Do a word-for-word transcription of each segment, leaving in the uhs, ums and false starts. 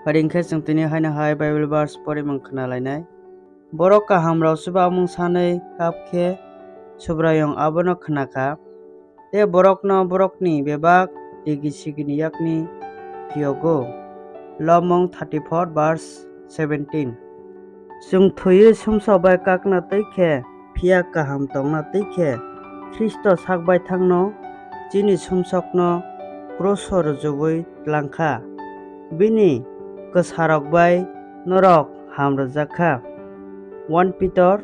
Phaidi hwnkhe chwng tini haino hai Bible verse porimung khna lainai. Borok kahamrok chubamung sanwi kap khe Subraiyung abono khna kha, tei borokno borokni bebak digi sigini yakni phiyogo. Lomung thirty-four verse seventeen. Chwng thwiwi sumsok bai kakna twi khe, phiya kaham tongna twi khe, Khristo sak baithangno chini sumsokno kruso rwjagwi tlang kha. Bini kwsarok bai norok ham rwjak kha. One Peter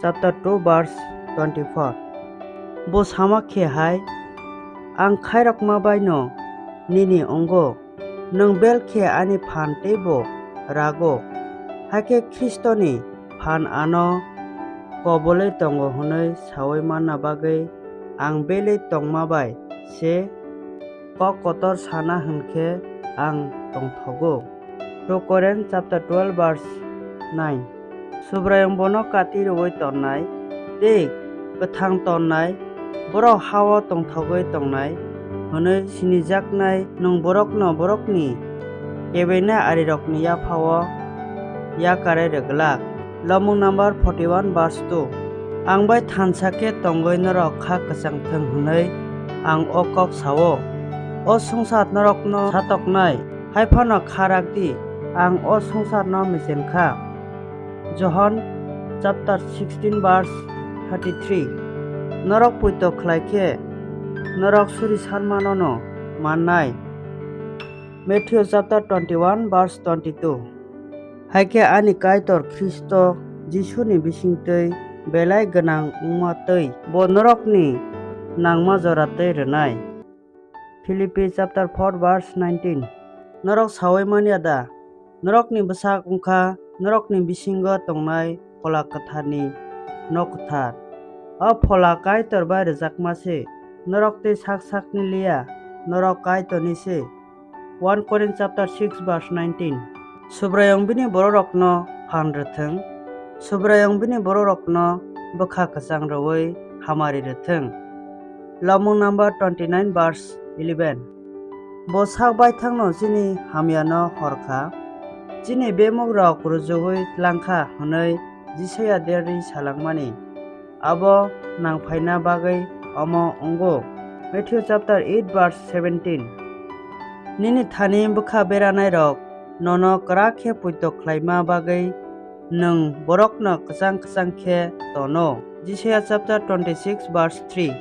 chapter two verse twenty-four. Bo sama khe hai, "Ang khairokma bai no nini wngo, nwng bel khe ani phan teibo rago." Hakhe Khristoni phan ano kobolwi tongo hwnwi saui manna bagwi ang belwi tongma bai se kok kotor sana hwn khe ang tongthogo. Two Corinth chapter twelve verse nine. Subraiyung bono kati rwui tonnai tei kwthang tonnai, borok ha-o tongthogwi tongnai hwnwi sinijaknai nwng borokno borokni kebenai arirokni yaphao yakarwi rwglak. Lomung number forty-one verse two. Ang bai thansa khe tongwi norok kha kwchang thwng hwnwi ang o kok sao. O swngchar norokno satoknai, hai phano kha rak di, ang o swngcharno mechen kha. Johon chapter sixteen verse thirty-three. Norok poito khlai khe norok suri sanmanono mannai. Matthew chapter twenty-one verse twenty-two. Hai khe ani Kaitor Khristo Jisuni bisingtwi belai gwnang wngma twi bo norokni nangma jora twi rwnai. Philippi chapter four verse nineteen. Norok saui manya da? Norokni bwsak wngkha norokni bisingo tongnai Phola Kwtharni nok kwthar. O Phola Kaitor bai rwjakma se, norok tei sak sakni liya, norok Kaitorni se. One Corinth chapter six verse nineteen. Subraiyung bini bororokno phan rwthwng, Subraiyung bini bororokno bwkha kwchang rwui hamari rwthwng. Lomung number twenty-nine verse eleven. Bo sak baithangno chini hamyano hor kha, chini bemukrok rwjagwi tlang kha hwnwi Jisaya derwi salangmani. Abo nang phaina bagwi omo wngo. Matthew chapter eight verse seventeen. Nini thani bwkha beranairok nono kwrak khe poito khlaima bagwi nwng borokno kwchang kwchang khe tono. Jisaya chapter twenty-six verse three.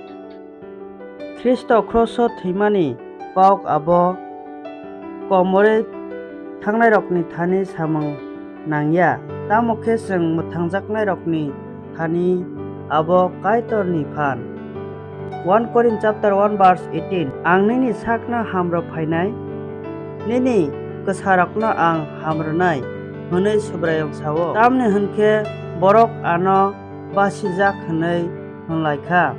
Khristo kroso thwimani kok abo komorwi thangnairokni thani samung nangya, tamo khe chwng mwthangjaknairokni thani abo Kaitorni phan. One Corinth chapter one verse eighteen. Ang nini sakno hamrw phainai, nini kwsarokno ang hamrwnai, hwnwi Subraiyung sao. Tamni hwn khe borok ano basijak hwnwi hwnlai kha.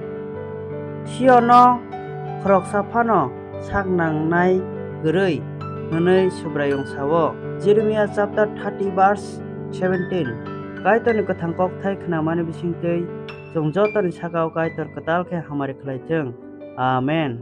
Siono khoroksa phano sak nangnai kwrwi, hwnwi Subraiyung sao. Jeremiah chapter thirty verse seventeen. Kaitorni kwthang kokthai khnamani bisingtwi chwng jotoni sakao Kaitor kwtal khe hamari khlai thung. Amen.